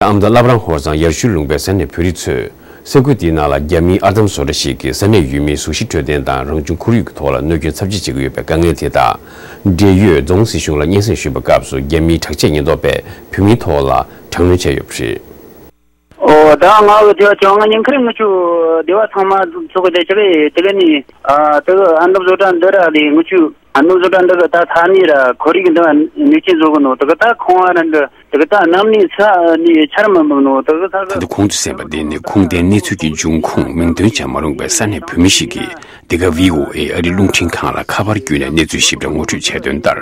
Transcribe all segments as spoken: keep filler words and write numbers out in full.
ཨ་མདོ་བླ་བྲང་ཧོར་གཙང་ཡར་ཤུལ་ལུང་པའི་ས་གནས་བོད་རིགས་ཚོས། ས་ཁུལ་དེའི་ནང་ལ་རྒྱ་མིའི་ཨར་འདམ་བཟོ་གྲྭ་ཞིག་གིས་ས་གནས་ཡུལ་མིའི་གཟུགས་གཞི་འཕྲོད་བསྟེན་དང་རང་བྱུང་ཁོར་ཡུག་གི་ཐོག་ལ་གནོད་སྐྱོན་ཚབས་ཆེ་བྱེད་ཀྱི་ཡོད་པའི་དཀའ་ངལ་དེ་དང་། འབྲེལ་ཡོད་རྫོང་སྲིད་གཞུང་ལ་སྙན་སེང་ཞུས་པའི་སྐབས་སུ། རྒྱ་མིའི་དྲག་ཆས་ཉེན་རྟོག་པས་བོད་མིའི་ཐོག་ལ་དྲག་གནོན་བྱས་ཡོད་པ་རེད། ཨོ་ད་ང་གི་དེ་བ་བཅོ་ལྔ་ཉིན་ཁར་ང་ཚོ་སྡེ་བ་ཚང་མ་ཚོགས་ཀྱི་བསྡད་ཆོག་གི། དེ་ག་ནི་ཨ་དེ་གི་ཨར་འདམ་བཟོ་གྲྭ་འདི་ར་ལས་ང་ཚོས་ཨར་འདམ་བཟོ་གྲྭ་འདི་གི་ད་ས་གནས་ར་ཁོར་ཡུག་འདི་གནོད་སྐྱོན་བཟོ་གི་ནོ། དེ་གི་ད་ཁང་བ་ར་འདི་དེ་གི་ད་གནམ་ནས་ས་ནས་ཆར་མི་འབབ་ནོ། དེ་གི་ད་ད་ལྟ་ཁོང་ཚོས་གསན་པ་འདི་ནི་ཁུངས་ལྡན་གནས་ཚུལ་གྱི་འབྱུང་ཁུངས་མིང་འདོན་བྱ་མ་རུང་པའི་ས་གནས་བོད་མི་ཞིག་གིས། འདི་ག་བྷི་ཨོ་ཨེ་ཨ་རི་རླུང་འཕྲིན་ཁང་ལ་ཁ་པར་བརྒྱུད་ནས་གནས་ཚུལ་ཞིབ་ཕྲ་ངོ་སྤྲོད་བྱས་དོན་ལྟར།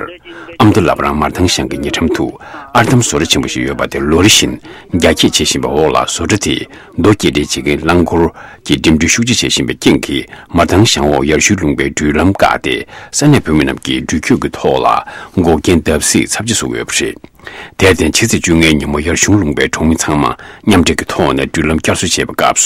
ཨ་མདོ་བླ་བྲང་མར་ཐང་ཤང་གི་ཉེ་འགྲམ་དུ་ཨར་འདམ་བཟོ་གྲྭ་ཆེན་པོ་ཞིག་ཡོད་པ་དེ་ལོ་རེ་བཞིན་རྒྱ་སྐྱེད་བྱེད་བཞིན་པའི་འོག་ལ། བཟོ་གྲྭ་དེས་རྡོ་སྐྱེལ་འདྲེན་བྱེད་མཁན་རླངས་འཁོར་གྱི་འགྲིམ་འགྲུལ་ཤུགས་ཆེ་བྱེད་བཞིན་པའི་རྐྱེན་གྱིས། མར་ཐང་ཤང་འོག་ཡར་ཤུལ་ལུང་པའི་འགྲུལ་ལམ་བཀག་སྟེ། ས་གནས་བོད་མི་རྣམས་ཀྱིས་འགྲུལ་སྐྱོད་ཀྱི་ཐོག་ལ་འགོག་རྐྱེན་བརྡབ་གསིག་ཚབས་ཆེ་བཟོ་དགོས་པ་རེད། དེར་བརྟེན། ཕྱི་ཚེས་བཅོ་ལྔའི་ཉིན་མོ་ཡར་གཞུང་ལུང་པའི་གྲོང་མི་ཚང་མ་མཉམ་འབྲེལ་གྱི་ཐོག་ནས་འགྲུལ་ལམ་བསྐྱར་གསོ་བྱས་པའི་སྐབས་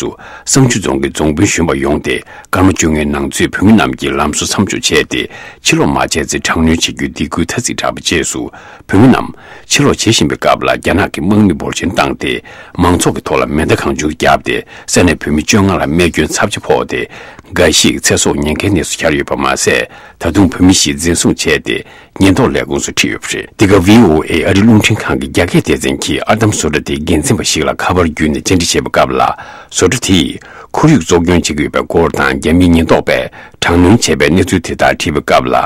སུ། བསང་ཆུ་རྫོང་གི་རྫོང་དཔོན་གཞོན་པ་ཡོངས་ཏེ། སྐར་མ་བཅོ་ལྔའི་ནང་ཚུད་བོད་མི་རྣམས་ཀྱིས་ལམ་བཟོ་མཚམས་འཇོག་བྱས་ཏེ། ཕྱིར་ལོག་མ་བྱས་ཚེ་དྲག་གནོན་བྱེད་རྒྱུའི་སྡིགས་སྐུལ་ཐ་ཚིག་བསྒྲགས་པའི་རྗེས་སུ། བོད་མི་རྣམས་ཕྱིར་ལོག་བྱེད་བཞིན་པའི་སྐབས་ལ། རྒྱ་ནག་གི་དམག་མི་འབོར་ཆེན་བཏང་སྟེ། མང་ཚོགས་ཀྱི་ཐོག་ལ་མེ་མདའ་གང་བྱུང་བརྒྱབ་སྟེ། ས་གནས་བོད་མི་བཅོ་ལྔ་ལ་རྨས་སྐྱོན་ཚབས་ཆེ་ཕོག་སྟེ། འགའ་ཞིག་ཚེ་སྲོག་ཉེན་ཁའི་གནས་སུ་གྱར་ཡོད་པ་མ་ཟད། ད་དུང་བོད་མི་བཞི་འཛིན་བཟུང་བྱས་ཏེ། ཉེན་རྟོག་ལས་ཁུངས་སུ་ཁྲིད་ཡོད་པ་རེད། འདི་ག་བྷི་ཨོ་ཨེ་ཨ་རི་རླུང་འཕྲིན་ཁང་གི་རྒྱ་སྐད་སྡེ་ཚན་གྱིས་ཨར་འདམ་བཟོ་གྲྭ་དེའི་འགན་འཛིན་པ་ཞིག་ལ་ཁ་པར་བརྒྱུད་ནས་བཅར་འདྲི་བྱས་པའི་སྐབས་ལ། བཟོ་གྲྭ་དེས་ཁོར་ཡུག་བཙོག་སྐྱོན་བྱེད་ཀྱི་ཡོད་པའི་སྐོར་དང་། རྒྱ་མིའི་ཉེན་རྟོག་པས་དྲག་གནོན་བྱས་པའི་གནས་ཚུལ་དེ་དག་དྲིས་པའི་སྐབས་ལ།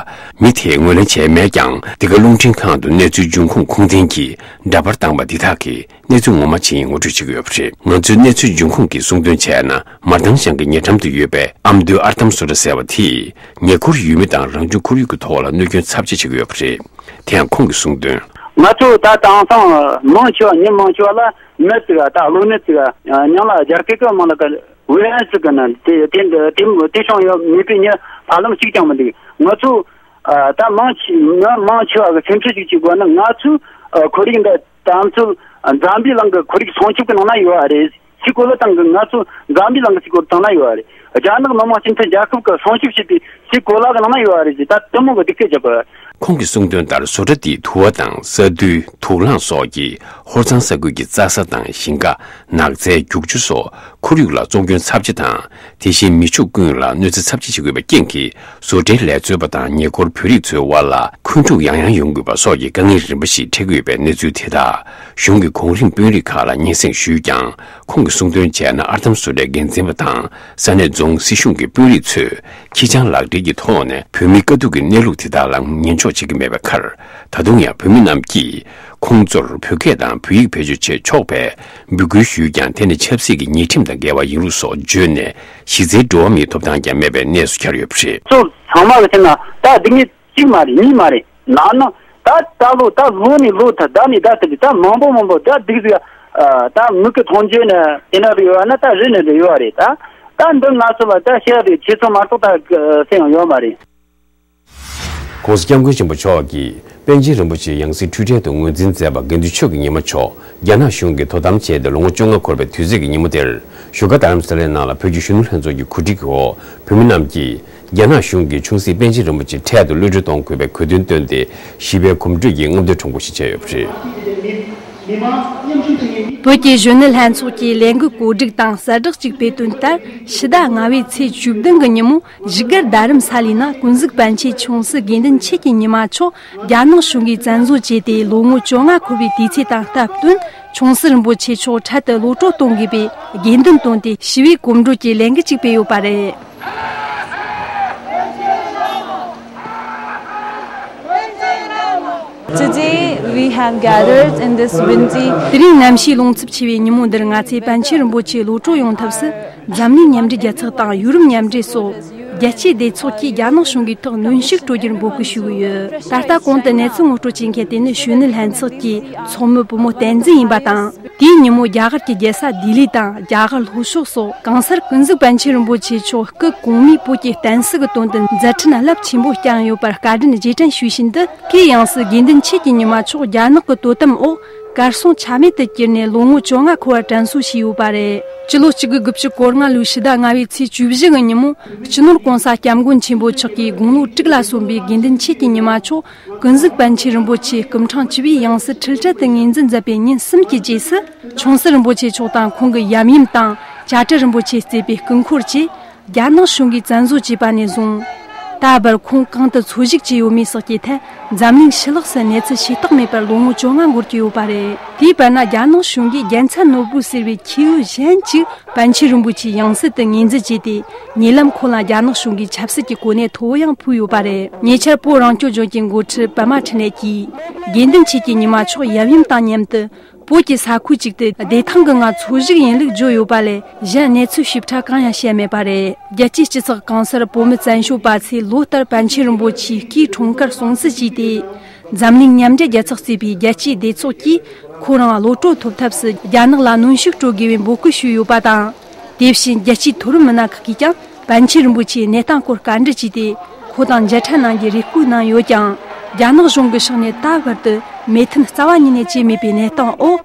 མི་དེས་ངོས་ལེན་བྱས་མེད་ཀྱང་། འདི་ག་རླུང་འཕྲིན་ཁང་དུ་གནས་ཚུལ་འབྱུང་ཁུངས་ཁུངས་ལྡན་གྱིས་འདྲ་པར་བཏང་པ་འདི་དག་གིས། གནས་ཚུལ་ངོ་མ་ཇི་ཡིན་ངོ་སྤྲོད་བྱེད་ཀྱི་ཡོད་པ་རེད། ང་ཚོའི་གནས་ཚུལ་འབྱུང་ཁུངས་ཀྱིས་གསུངས་དོན་བྱས་ན། མར་ཐང་ཤང་གི་ཉེ་འགྲམ་དུ་ཡོད་པའི་ཨ་མདོའི་ཨར་འདམ་བཟོ་གྲྭ་ཟེར་བ་དེས། ཉེ་འཁོར་ཡུལ་མི་དང་རང་བྱུང་ཁོར་ཡུག་གི་ཐོག་ལ་གནོད་སྐྱོན་ཚབས་ཆེ་བྱེད་ཀྱི་ཡོད་པ་རེད། དེ་ཡང་ཁོང་གིས་གསུངས་དོན། ང་ཚོ་ད་དེང་སང་མང་ཆེ་བ་མི་མང་ཆེ་བ་ལ་མི་ཟིག་ག་ད་གློ་ནད་ཟིག་ག་མྱང་ལ་རྒྱ་སྐད་ཀྱི་མིང་ལ་ག་ཝེ་རན་སི་གི་ན་དེ་དེ་དེ་དེ་དེ་བྱུང་ཡོད་མེད་པའི་མྱི་ཧ་ལམ་གཅིག་ཀྱང་མི་འདུག་ང་ཚོ་ད་མང་ཆེ་མི་མང་ཆེ་བ་གི་སེམས་ཁྲལ་ཅིག་བྱེད་དགོས་ན། ང་ཚོའི་ཁོར་ཡུག་འདི་ད་ཚོད་འཛམ་བུའི་གླིང་གི་ཁོར་ཡུག་སྲུང་སྐྱོབ་ཀྱི་ནང་ན་ཡོད་རེད། སའི་གོ་ལ་སྟེང་གི་ང་ཚོ་འཛམ་བུའི་གླིང་གི་སའི་གོ་ལ་སྟེང་ན་ཡོད་རེད། རྒྱ་ནག་མི་དམངས་སྤྱི་མཐུན་རྒྱལ་ཁབ་ཀྱི་སྲུང་སྐྱོབ་བྱེད་པའི་སའི་གོ་ལ་གི་ནང་ན་ཡོད་རེད་ཅེས་ད་དེ་མོ་གི་སྡིགས་སྐད་རྒྱབ་པ། ཁོང་གིས་གསུངས་དོན་ལྟར། བཟོ་གྲྭ་འདིས་དུ་བ་དང་ས་རྡུལ། དུག་རླངས་སོགས་ཀྱིས་ཧོར་གཙང་ས་ཁུལ་གྱི་རྩྭ་ས་དང་ཞིང་ཁ། ནགས་ཚལ། རྒྱུག་ཆུ་སོགས་ཁོར་ཡུག་ལ་བཙོག་སྐྱོན་ཚབས་ཆེ་དང་། དེ་བཞིན་མི་ཕྱུགས་ཀུན་ལ་གནོད་འཚེ་ཚབས་ཆེ་བྱེད་ཀྱི་ཡོད་པའི་རྐྱེན་གྱིས། བཟོ་གྲྭའི་ལས་བཟོ་པ་དང་ཉེ་འཁོར་བོད་རིགས་ཚོའི་དབར་ལ་འཁོན་འཁྲུག་ཡང་ཡང་ཡོང་དགོས་པ་སོགས་ཀྱི་དཀའ་ངལ་རིམ་པ་ཞིག་འཕྲད་ཀྱི་ཡོད་པའི་གནས་ཚུལ་དེ་དག་གཞུང་གི་གོང་རིམ་དཔོན་རིགས་ཁག་ལ་སྙན་སེང་ཞུས་ཀྱང་། ཁོང་གིས་གསུངས་དོན་བྱས་ན། ཨར་འདམ་བཟོ་གྲྭའི་འགན་འཛིན་པ་དང་ས་གནས་རྫོང་སྲིད་གཞུང་གི་དཔོན་རིགས་ཚོས་ཁྱི་སྤྱང་ལག་སྦྲེལ་གྱི་ཐོག་ནས་བོད་མིའི་དཀའ་སྡུག་གི་གནས་ལུགས་དེ་དག་ལ་ཉན་འཇོག་བྱེད་ཀྱི་མེད་པའི་ཁར། ད་དུང་ཡང་བོད་མི་རྣམས་ཀྱིས་ཁོང་ཚོར་བོད་སྐད་དང་བོད་ཡིག་བེད་སྤྱོད་བྱེད་ཆོག་པའི་འབོད་སྐུལ་ཞུས་ཀྱང་། དེ་ནི་ཆབ་སྲིད་ཀྱི་ཉེས་ཁྲིམས་དང་འགལ་བ་ཡིན་ལུགས་སོགས་བརྗོད་ནས། གཞི་རྩའི་འགྲོ་བ་མིའི་ཐོབ་ཐང་ཀྱང་མེད་པའི་གནས་སུ་གྱར་ཡོད་པ་རེད། ཚོ་ཚང་མ་གི་ཐད་ན་ད་སྡུག་བསྔལ་གཅིག་མ་རེད། གཉིས་མ་རེད། ནང་ན་ད་ད་ལོ་ད་ལོ་ནས་ལོ་ད་ཟླ་ནས་ཟླ་ད་ད་མང་པོ་མང་པོ་ད་སྡུག་ཟིག་ད་མིག་གི་མཐོང་རྒྱུ་ནི་དེ་ན་རེ་ཡོད་ན་ད་རི་ནས་རེ་ཡོད་རེད། ད་ད་འདི་ང་ཚོ་ལ་ད་བཤད་རེད། ཁྱེད་ཚོ་མ་གཏོགས་ད་སེམས་ཡོད་མ་རེད། ༸གོང་ས་༸སྐྱབས་མགོན་ཆེན་པོ་མཆོག་གིས་པཎ་ཆེན་རིན་པོ་ཆེའི་ཡང་སྲིད་འཁྲུལ་བྲལ་དུ་ངོས་འཛིན་མཛད་པ་དགེ་འདུན་ཆོས་ཀྱི་ཉི་མ་མཆོག་རྒྱ་ནག་གཞུང་གིས་དོ་དམ་བྱས་ཏེ་ལོ་ངོ་བཅོ་ལྔ་འཁོར་བའི་དུས་ཚིགས་ཀྱི་ཉིན་མོ་དེར། བཞུགས་སྒར་རྡ་རམ་ས་ལའི་ནང་ལ་བོད་ཀྱི་གཞོན་ནུ་ལྷན་ཚོགས་ཀྱི་གོ་སྒྲིག་འོག་བོད་མི་རྣམས་ཀྱིས་རྒྱ་ནག་གཞུང་གིས་ཆུང་སྲིད་པཎ་ཆེན་རིན་པོ་ཆེ་འཕྲལ་དུ་གློད་གྲོལ་གཏོང་དགོས་པའི་གོ་སྟོན་བཏོན་ཏེ། ཞི་བའི་གོམ་བགྲོད་ཀྱི་རྔམ་སྟོན་ཁྲོམ་སྐོར་ཞིག་བྱས་ཡོད་པ་རེད། བོད་ཀྱི་གཞོན་ནུ་ལྷན་ཚོགས་ཀྱིས་ལས་འགུལ་གོ་སྒྲིག་དང་གསལ་བསྒྲགས་ཅིག་སྤེལ་དོན་ལྟར། ཕྱི་ཟླ་ལྔ་པའི་ཚེས་བཅུ་བདུན་གྱི་ཉིན་མོ། བཞུགས་སྒར་རྡ་རམ་ས་ལའི་ནང་ཀུན་གཟིགས་པཎ་ཆེན་ཆུང་སྲིད་དགེ་འདུན་ཆོས་ཀྱི་ཉི་མ་མཆོག་རྒྱ་ནག་གཞུང་གིས་བཙན་བཟུང་བྱས་ཏེ་ལོ་ངོ་བཅོ་ལྔ་འཁོར་བའི་དུས་ཚེས་དང་སྟབས་བསྟུན། ཆུང་སྲིད་རིན་པོ་ཆེ་མཆོག་འཕྲལ་དུ་གློད་གྲོལ་གཏོང་དགོས་པའི་དགོས་འདུན་བཏོན་ཏེ། ཞི་བའི་གོམ་བགྲོད་ཀྱི་ལས་འགུལ་ཅིག་སྤེལ་ཡོད་པ་རེད། Today, we have gathered in this windy དེ་རིང་གནམ་གཤིས་རླུང་འཚུབ་ཆེ་བའི་ཉིན་མོ་འདིར། ང་ཚོས་པཎ་ཆེན་རིན་པོ་ཆེ་གློད་གྲོལ་ཡོང་ཐབས་སུ། འཛམ་གླིང་མཉམ་འབྲེལ་རྒྱལ་ཚོགས་དང་ཡུ་རོབ་མཉམ་འབྲེལ་སོགས་རྒྱལ་སྤྱིའི་སྡེ་ཚོགས་ཀྱིས་རྒྱ་ནག་གཞུང་གི་ཐོག་གནོན་ཤུགས་སྤྲོད་རྒྱུར་འབོད་སྐུལ་ཞུས་ཡོད། ད་ལྟ་གོང་དུ་གནས་ཚུལ་ངོ་སྤྲོད་བྱེད་མཁན་དེ་ནི་གཞོན་ནུ་ལྷན་ཚོགས་ཀྱི་ཚོགས་མི་བུ་མོ་བསྟན་འཛིན་ཡིན་པ་དང་། དེའི་ཉིན་མོ་རྒྱ་གར་གྱི་རྒྱལ་ས་ལྡི་ལི་དང་རྒྱ་གར་ལྷོ་ཕྱོགས་སོགས་གང་སར་ཀུན་གཟིགས་པཎ་ཆེན་རིན་པོ་ཆེ་མཆོག་སྐུ་གོང་མའི་བོད་ཀྱི་བསྟན་སྲིད་ཀྱི་དོན་དུ་མཛད་འཕྲིན་རླབས་ཆེན་པོ་བསྐྱངས་ཡོད་པར་བཀའ་དྲིན་རྗེས་དྲན་ཞུས་བཞིན་དུ། དེའི་ཡང་སྲིད་དགེ་འདུན་ཆོས་ཀྱི་ཉི་མ་མཆོག་རྒྱ་ནག་གི་དོ་དམ་འོག་ གར་སོང་ཆ་མེད་དུ་གྱུར་ནས་ལོ་ངོ་བཅོ་ལྔ་འཁོར་བར་དྲན་གསོ་ཞུས་ཡོད་པ་རེད། སྤྱི་ལོ་གཅིག་དགུ་དགུ་བཅུ་གོ་ལྔ་ལོའི་ཕྱི་ཟླ་ལྔ་པའི་ཚེས་བཅུ་བཞི་གི་ཉིན་མོ། སྤྱི་ནོར་གོང་ས་སྐྱབས་མགོན་ཆེན་པོ་མཆོག་གིས་དགུང་ལོ་དྲུག་ལ་སོན་པའི་དགེ་འདུན་ཆོས་ཀྱི་ཉི་མ་མཆོག་ཀུན་གཟིགས་པཎ་ཆེན་རིན་པོ་ཆེ་སྐུ་ཕྲེང་བཅུ་པའི་ཡང་སྲིད་ཁྲི་ཁྲི་དུ་ངོས་འཛིན་མཛད་པའི་ཉིན་གསུམ་གྱི་རྗེས་སུ། ཆུང་སྲིད་རིན་པོ་ཆེ་མཆོག་དང་ཁོང་གི་ཡབ་ཡུམ་དང་། བྱ་བྲལ་རིན་པོ་ཆེ་གཙོས་པའི་སྐུ་འཁོར་བཅས་རྒྱ་ནག་གཞུང་གིས་བཙན་བཟོ་བྱས་པ་ནས་བཟུང་། ད་བར་ཁོང་གང་དུ་འཚོ་བཞུགས་བྱས་ཡོད་མེད་སོགས་ཀྱི་ཐད། འཛམ་གླིང་ཕྱི་ལོགས་སུ་གནས་ཚུལ་ཤེས་རྟོགས་མེད་པར་ལོ་ངོ་བཅོ་ལྔ་འགོར་གྱི་ཡོད་པ་རེད། དེའི་བར་ན་རྒྱ་ནག་གཞུང་གིས་རྒྱལ་མཚན་ནོར་བུ་ཟེར་བའི་མཁས་པོ་གཞན་གཅིག་པཎ་ཆེན་རིན་པོ་ཆེའི་ཡང་སྲིད་དུ་ངོས་འཛིན་བྱས་ཏེ། ཉེ་ལམ་ཁོང་ལ་རྒྱ་ནག་གཞུང་གིས་ཆབ་སྲིད་ཀྱི་གོ་གནས་མཐོ་བོ་ཡང་ཕུལ་ཡོད་པ་རེད། ཉེ་ཆར་བོད་རང་སྐྱོང་ལྗོངས་ཀྱི་འགོ་ཁྲིད་པདྨ་འཕྲིན་ལས་ཀྱིས། དགེ་འདུན་ཆོས་ཀྱི་ཉི་མ་མཆོག་ཡབ་ཡུམ་དང་མཉམ་དུ། བོད་ཀྱི་ས་ཁུལ་གཅིག་ཏུ་བདེ་ཐང་གི་ངང་འཚོ་བཞུགས་ཡིན་ལུགས་བརྗོད་ཡོད་པ་ལས། གཞན་གནས་ཚུལ་ཞིབ་ཕྲ་གང་ཡང་བཤད་མེད་པ་རེད། རྒྱལ་སྤྱིའི་སྤྱི་ཚོགས་གང་སར་བོད་མི་བཙན་བྱོལ་བ་ཚོས་ལོ་ལྟར་པཎ་ཆེན་རིན་པོ་ཆེའི་སྐུའི་འཁྲུངས་སྐར་སྲུང་བརྩི་བྱས་ཏེ། འཛམ་གླིང་མཉམ་འབྲེལ་རྒྱལ་ཚོགས་གཙོས་པའི་རྒྱལ་སྤྱིའི་སྡེ་ཚོགས་ཀྱིས། ཁོ་རང་གློད་གྲོལ་ཐོབ་ཐབས་སུ་རྒྱ་ནག་ལ་གནོན་ཤུགས་སྤྲོད་དགོས་པའི་འབོད་སྐུལ་ཞུས་ཡོད་པ་དང་། དེ་བཞིན་རྒྱལ་སྤྱིའི་མཐོ་རིམ་མི་སྣ་ཁག་གིས་ཀྱང་པཎ་ཆེན་རིན་པོ་ཆེའི་གནས་སྟངས་སྐོར་བཀའ་འདྲི་བྱས་ཏེ། ཁོ་དང་མཇལ་འཕྲད་གནང་རྒྱུའི་རེ་སྐུལ་གནང་ཡོད་ཀྱང་། རྒྱ་ནག་གཞུང་གི་ཕྱོགས་ནས་ད་བར་དུ་མོས་མཐུན་རྩ་བ་ཉིད་ནས་བྱས་མེད་པའི་གནས་སྟངས་འོག་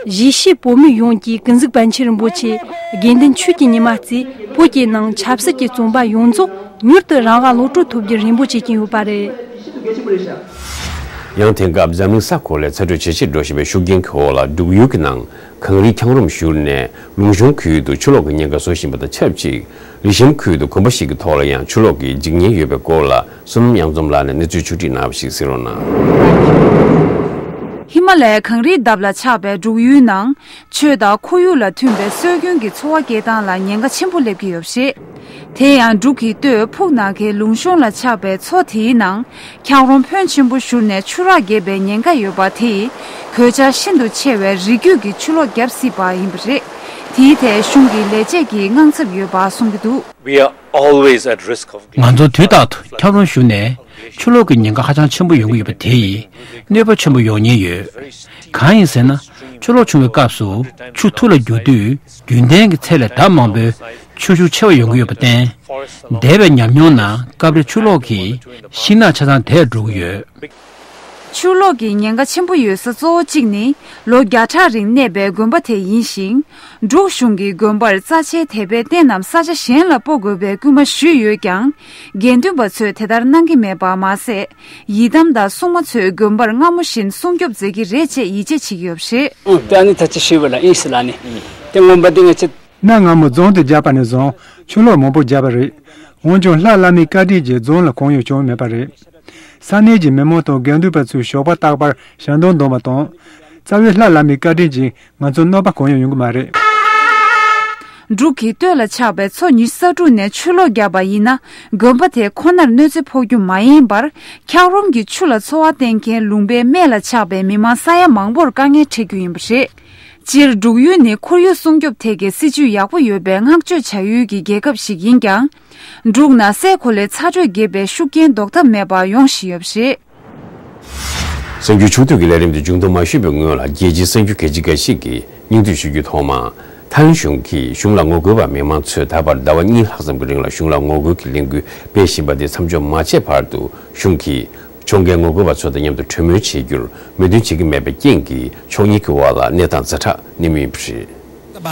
གཞིས་བྱེས་བོད་མི་ཡོངས་ཀྱིས་ཀུན་གཟིགས་པཎ་ཆེན་རིན་པོ་ཆེ་དགེ་འདུན་ཆོས་ཀྱི་ཉི་མ་གཙོས་བོད་ཀྱི་ནང་ཆབ་སྲིད་ཀྱི་བཙོན་པ་ཡོངས་རྫོགས་མྱུར་དུ་རང་དབང་གློད་གྲོལ་ཐོབ་རྒྱུར་རེ་འབོད་བྱེད་ཀྱིན་ཡོད་པ་རེད། ཡང་དེང་སྐབས་འཛམ་གླིང་ས་ཁོངས་ལ་ཚ་དྲོད་ཇེ་ཆེར་འགྲོ་བཞིན་པའི་ཤུགས་རྐྱེན་གྱི་འོག་ལ། འབྲུག་ཡུལ་གྱི་ནང་གངས་རིའི་འཁྱགས་རོམ་བཞུར་ནས་ལུང་གཤོང་ཁུལ་དུ་ཆུ་ལོག་གི་ཉེན་ཁ་བཟོ་བཞིན་པ་དང་ཆབས་ཅིག་ལི་ཤམ་ཁུལ་དུ་དགོན་པ་ཞིག་གི་ཐོག་ལ་ཡང་ཆུ་ལོག་གི་འཇིགས་ཉེན་ཡོད་པའི་སྐོར་ལ། བསོད་ནམས་གཡང་འཛོམས་ལགས་ནས་གནས་ཚུལ་ཕྱོགས་བསྒྲིགས་གནང་བ་ཞིག་གསན་རོགས་གནང་། ཧི་མ་ལ་ཡའི་གངས་རིའི་འདབས་ལ་ཆགས་པའི་འབྲུག་ཡུལ་ནང་། ཆོས་དང་ཁོར་ཡུག་ལ་མཐུན་པའི་སྲོལ་རྒྱུན་གྱི་འཚོ་བ་སྐྱེལ་སྟངས་ལ་ཉེན་ཁ་ཆེན་པོ་སླེབས་ཀྱི་ཡོད་པ་རེད། དེ་ཡང་འབྲུག་གི་སྟོད་ཕུག་ན་ཁའི་ལུང་གཤོང་ལ་ཆགས་པའི་མཚོ་དེའི་ནང་འཁྱགས་རོམ་ཕོན་ཆེན་པོ་བཞུར་ནས་ཆུ་རགས་རྒྱས་པའི་ཉེན་ཁ་ཡོད་པ་དེས་གོད་ཆག་ཤིན་ཏུ་ཆེ་བའི་རི་རྒྱུད་ཀྱི་ཆུ་ལོག་བརྒྱབ་སྲིད་པ་ཡིན་པ་རེད། དེའི་ཐད་གཞུང་གིས་ལས་བྱེད་ཀྱི་དངངས་འཚབ་ཡོད་པ་གསུང་གི་འདུག We are always at risk of ང་ཚོ་དུས་རྟག་ཏུ་འཁྱགས་རོམ་བཞུར་ནས་ཆུ་ལོག་གི་ཉེན་ཁ་ཧ་ཅང་ཆེན་པོ་ཡོང་གི་ཡོད་པ་དེ་ཡིས་གནོད་པ་ཆེན་པོ་ཡོང་ཉེན་ཡོད། གང་ཡིན་ཟེར་ན། ཆུ་ལོག་བྱུང་བའི་སྐབས་སུ་ཆུ་ཐུར་ལ་རྒྱུག་དུས་རྒྱུན་ལྡན་གྱི་ཚད་ལས་ལྡབ་མང་པོའི་ཆུ་ཤུགས་ཆེ་བ་ཡོང་གི་ཡོད་པར་བརྟེན། འདས་པའི་ཉམས་མྱོང་ནང་སྐབས་རེ་ཆུ་ལོག་གིས་ཤིང་ནགས་ཆ་ཚང་དེད་འགྲོ་གི་ཡོད། ཆུ་ལོག་གི་ཉེན་ཁ་ཆེན་པོ་ཡོད་ས་གཙོ་བོ་གཅིག་ནི་ལོ་བརྒྱ་ཕྲག་རིང་གནས་པའི་དགོན་པ་དེ་ཡིན་ཞིང་། འབྲུག་གཞུང་གིས་དགོན་པར་རྩ་ཆེའི་དད་པའི་རྟེན་རྣམས་ས་ཆ་གཞན་ལ་སྤོ་དགོས་པའི་སྐུལ་མ་ཞུས་ཡོད་ཀྱང་། དགེ་འདུན་པ་ཚོས་དེ་ལྟར་གནང་གི་མེད་པ་མ་ཟད། ཡི་དམ་དང་སྲུང་མ་ཚོས་དགོན་པར་སྔ་མོ་བཞིན་སྲུང་སྐྱོབ་མཛད་ཀྱི་རེད་ཅེས་ཡིད་ཆེས་བྱེད་ཀྱི་ཡོད་པ་རེད། ཨང་། ད་ནི་ད་ཅི་ཤི་བ་ལ་ཨིན་སི་ལ་ནི། དེ་སྔོན་པ་དེ་ང་ཚོ། གནའ་སྔ་མོ་རྫོང་དུ་བརྒྱབ་པ་ནས་བཟུང་ཆུ་ལོག་མང་པོ་བརྒྱབ་པ་རེད། འོན་ཀྱང་ལྷ་བླ་མའི་བཀའ་དྲིན་གྱིས་རྫོང་ལ་གང་ཡང་བྱུང་མེད་པ་རེད། ས་གནས་ཀྱི་མི་མང་དང་དགེ་འདུན་པ་ཚོས་ཞོགས་པ་རྟག་པར་ཞལ་འདོན་འདོན་པ་དང་། རྩ་བའི་ལྷ་བླ་མའི་བཀའ་དྲིན་གྱིས་ང་ཚོར་གནོད་པ་གང་ཡང་ཡོང་གི་མ་རེད། འབྲུག་གི་སྟོད་ལ་ཆགས་པའི་མཚོ་ཉི་ཤུ་རྩ་དྲུག་ནས་ཆུ་ལོག་བརྒྱབ་པ་ཡིན་ན། དགོན་པ་དེ་ཁོ་ནར་གནོད་འཚེ་ཕོག་རྒྱུ་མ་ཡིན་པར། འཁྱགས་རོམ་གྱི་ཆུ་ལ་འཚོ་བ་བསྟེན་མཁན་ལུང་པའི་སྨད་ལ་ཆགས་པའི་མི་མང་ས་ཡ་མང་པོར་དཀའ་ངལ་འཕྲད་རྒྱུ་ཡིན་པ་རེད། སྤྱིར་འབྲུག་ཡུལ་ནི་ཁོར་ཡུག་སྲུང་སྐྱོབ་ཐད་ཀྱི་སྲིད་ཇུས་ཡག་པོ་ཡོད་པས་བསྔགས་བརྗོད་བྱ་ཡུལ་གྱི་རྒྱལ་ཁབ་ཞིག་ཡིན་ཀྱང་། འབྲུག་ནང་སའི་གོ་ལའི་ཚ་དྲོད་རྒྱས་པའི་ཤུགས་རྐྱེན་ཟློག་ཐབས་མེད་པར་ཡོང་བཞིན་ཡོད་པ་རེད། གསར་འགྱུར་ཕྱོགས་བསྡུས་ཀྱི་ལས་རིམ་དེ་མཇུག་བསྡོམས་མ་ཞུས་པའི་སྔོན་ལ། རྒྱལ་སྤྱིའི་གསར་འགྱུར་གལ་ཆེ་འགའ་ཞིག་གི་སྙིང་བསྡུས་ཞུ་རྒྱུའི་ཐོག་མ། ཐའི་ལན་གཞུང་གིས་གཞུང་ལ་ངོ་རྒོལ་བ་མི་མང་ཚོས་ད་བར་ཟླ་བ་གཉིས་ལྷག་ཙམ་གྱི་རིང་ལ་གཞུང་ལ་ངོ་རྒོལ་གྱི་ལས་འགུལ་སྤེལ་བཞིན་པ་དེ་མཚམས་འཇོག་མ་བྱས་བར་དུ། གཞུང་གིས་ཕྱོགས་འགལ་ངོ་རྒོལ་བ་ཚོ་དང་མཉམ་དུ་གྲོས་མོལ་བྱེད་རྒྱུར་མོས་མཐུན་བྱེད་ཀྱི་མེད་པའི་རྐྱེན་གྱིས། ཕྱོགས་གཉིས་ཀྱི་དབར་ལ་གནས་སྟངས་ཛ་དྲག་གནས་མུས་ཡིན་པ་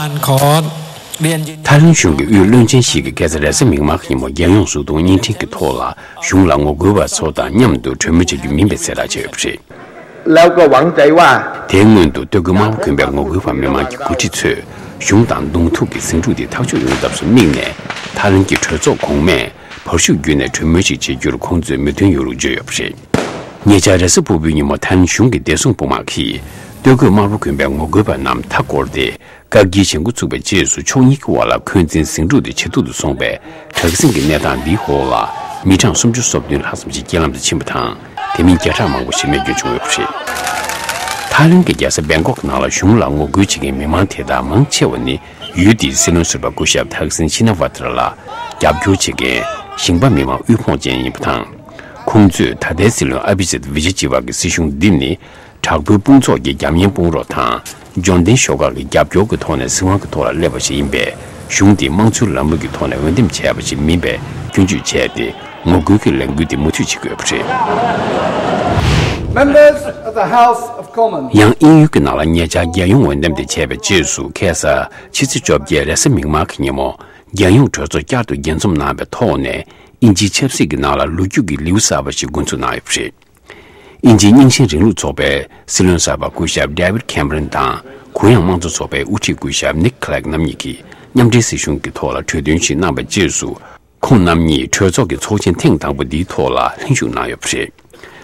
རེད། ཐའི་ལན་གཞུང་གི་དབུས་བློན་ཆེན་ཞིག་གིས་ཁ་སང་རེས་གཟའ་མིག་དམར་གྱི་ཉིན་མོ་རྒྱལ་ཡོངས་གཟུགས་མཐོང་བརྙན་འཕྲིན་གྱི་ཐོག་ལ། གཞུང་ལ་ངོ་རྒོལ་བ་ཚོ་དང་མཉམ་དུ་གྲོས་མོལ་བྱ་རྒྱུ་མིན་པའི་གསལ་བསྒྲགས་བྱས་ཡོད་པ་རེད། แล้วก็หวังใจว่า། དེའི་སྔོན་དུ་སྟོད་གོས་དམར་པོ་གྱོན་པའི་ངོ་རྒོལ་བ་མི་མང་གི་འགོ་ཁྲིད་ཚོས་གཞུང་དང་གདོང་ཐུག་གི་ཟིང་འཁྲུག་དེ་ཐག་གཅོད་ཡོང་ཐབས་སུ་དམིགས་ནས། ཐའི་ལན་གྱི་གྲོས་ཚོགས་གོང་མས་བར་ཞུགས་བརྒྱུད་ནས་གྲོས་མོལ་ཞིག་བྱེད་རྒྱུར་ཁོང་ཚོས་མོས་མཐུན་ཡོད་ལུགས་བརྗོད་ཡོད་པ་རེད། ཉེ་ཆར་རེས་གཟའ་ཕུར་བུའི་ཉིན་མོ་ཐའི་ལན་གཞུང་གི་བདེ་སྲུང་དཔུང་དམག་གིས་སྟོད་གོས་དམར་པོ་གྱོན་པའི་ངོ་རྒོལ་བ་རྣམས་མཐའ་བསྐོར་ཏེ། བཀག་སྐྱིལ་བྱེད་འགོ་ཚུགས་པའི་རྗེས་སུ། ཕྱོགས་གཉིས་ཀྱི་དབར་ལ་འཁོན་འཛིན་ཟིང་འཁྲུག་དེ་ཇེ་སྡུག་ཏུ་སོང་བས། དྲག་ཟིང་གི་གནས་སྟངས་འདིའི་འོག་ལ་མི་གྲངས་སུམ་ཅུ་སོ་བདུན་ལྷག་ཙམ་ཞིག་རྐྱེན་ལམ་དུ་ཕྱིན་པ་དང་། དེ་མིན་བརྒྱ་ཕྲག་མང་པོ་ཞིག་རྨས་སྐྱོན་བྱུང་ཡོད་པ་རེད། ཐའི་ལན་གྱི་རྒྱལ་ས་བེང་ཀོག་ནང་ལ་གཞུང་ལ་ངོ་རྒོལ་བྱེད་མཁན་མི་མང་དེ་དག་མང་ཆེ་བ་ནི། ཡུལ་དེའི་སྲིད་བློན་ཟུར་པ་སྐུ་ཞབས་ཐག་སིན་ཤི་ན་ཝ་ཏྲ་ལ་རྒྱབ་སྐྱོར་བྱེད་མཁན་ཞིང་པ་མི་མང་དབུལ་ཕོངས་ཅན་ཡིན་པ་དང་། ཁོང་ཚོས་ད་ལྟའི་སྲིད་བློན་ཨ་བི་ཇིད་ཝི་ཇི་ཇི་ཝ་གི་སྲིད་གཞུང་འདི་ནི། དྲག་པོའི་དཔུང་ཚོགས་ཀྱི་རྒྱབ་གཉེར་དཔུང་རོགས་དང་། འབྱོར་ལྡན་ཤོག་ཁག་གི་རྒྱབ་སྐྱོར་གྱི་ཐོག་ནས་སྲིད་དབང་གི་ཐོག་ལ་སླེབས་པ་ཞིག་ཡིན་པས། གཞུང་འདི་དམངས་གཙོའི་ལམ་ལུགས་ཀྱི་ཐོག་ནས་འོས་འདེམས་བྱས་པ་ཞིག་མིན་པའི་སྐྱོན་བརྗོད་བྱས་ཏེ། ངོ་རྒོལ་གྱི་ལས་འགུལ་འདི་མུ་མཐུད་བྱེད་དགོས་པ་རེད། Members of the House of Commons. ཡང་དབྱིན་ཡུལ་གྱི་ནང་ལ་ཉེ་ཆར་རྒྱལ་ཡོངས་འོས་འདེམས་དེ་བྱས་པའི་རྗེས་སུ་ཁ་སང་ཕྱི་ཚེས་བཅོ་བརྒྱད་རེས་གཟའ་མིག་དམར་གྱི་ཉིན་མོ་རྒྱལ་ཡོངས་གྲོས་ཚོགས་བསྐྱར་དུ་རྒྱས་འཛོམས་གནང་བའི་ཐོག་ནས་དབྱིན་ཇིའི་ཆབ་སྲིད་ཀྱི་ནང་ལ་ལོ་རྒྱུས་ཀྱི་ལེའུ་གསར་པ་ཞིག་འགོ་འཛུགས་གནང་ཡོད་པ་རེད། དབྱིན་ཇིའི་རྙིང་ཞེན་རིང་ལུགས་ཚོགས་པའི་སྲིད་བློན་གསར་པ་སྐུ་ཞབས་David Cameron དང་གུ་ཡངས་དམངས་གཙོ་ཚོགས་པའི་དབུ་ཁྲིད་སྐུ་ཞབས་Nick Clegg རྣམ་གཉིས་ཀྱིས་མཉམ་འབྲེལ་སྲིད་གཞུང་གི་ཐོག་ལ་གྲོས་མཐུན་ཞིག་གནང་བའི་རྗེས་སུ། ཁོང་རྣམ་གཉིས་གྲོས་ཚོགས་ཀྱི་ཚོགས་ཆེན་ཐེངས་དང་པོ་འདིའི་ཐོག་ལ་ལྷན་ཞུགས་གནང་ཡོད་པ་རེད།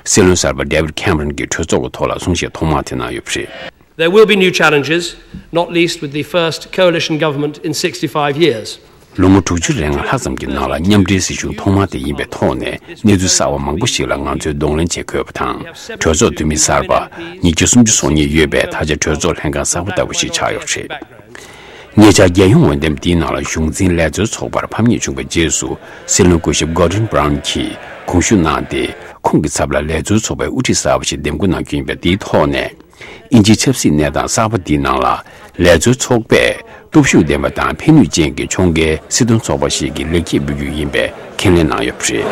སྲིད་བློན་གསར་པ་David Cameron གྱིས་གྲོས་ཚོགས་ཀྱི་ཐོག་ལ་གསུང་བཤད་ཐོག་མ་དེ་གནང་ཡོད་པ་རེད། There will be new challenges, not least with the first coalition government in sixty-five years. ལོ་ངོ་དྲུག་ཅུ་རེ་ལྔ་ལྷག་ཙམ་གྱི་ནང་ལ་མཉམ་འབྲེལ་སྲིད་གཞུང་ཐོག་མ་དེ་ཡིན་པའི་ཐོག་ནས་གནས་ཚུལ་གསར་བ་མང་པོ་ཞིག་ལ་ང་ཚོས་གདོང་ལེན་བྱེད་དགོས་པ་དང་། གྲོས་ཚོགས་འཐུས་མི་གསར་པ་ཉིས་བརྒྱ་སུམ་ཅུ་སོ་གཉིས་ཡོད་པའི་ད་ཆ་གྲོས་ཚོགས་ལྷན་ཁང་གསར་པ་ལྟ་བུ་ཞིག་ཆགས་ཡོད་པ་རེད། ཉེ་ཆར་རྒྱལ་ཡོངས་འོས་འདེམས་འདིའི་ནང་ལ་གཞུང་འཛིན་ལས་རྩོལ་ཚོགས་པར་ཕམ་ཉེས་བྱུང་བའི་རྗེས་སུ་སྲིད་བློན་སྐུ་ཞབས་Gordon Brown གྱིས་དགོངས་ཞུ་གནང་སྟེ། ཁོང་གི་ཚབ་ལ་ལས་རྩོལ་ཚོགས་པའི་དབུ་ཁྲིད་གསར་པ་ཞིག་འདེམས་བསྐོ་གནང་རྒྱུ་ཡིན་པས། དེའི་ཐོག་ནས་དབྱིན་ཇིའི་ཆབ་སྲིད་གནས་སྟངས་གསར་པ་འདིའི་ནང་ལ་ལས་རྩོལ་ཚོགས་པས་སྟོབས་ཤུགས་ལྡན་པ་དང་ཕན་ནུས་ཅན་གྱི་ཕྱོགས་འགལ་སྲིད་དོན་ཚོགས་པ་ཞིག་གི་ལེགས་སྐྱེས་འབུལ་རྒྱུ་ཡིན་པའི་ཁས་ལེན་གནང་ཡོད་པ་རེད།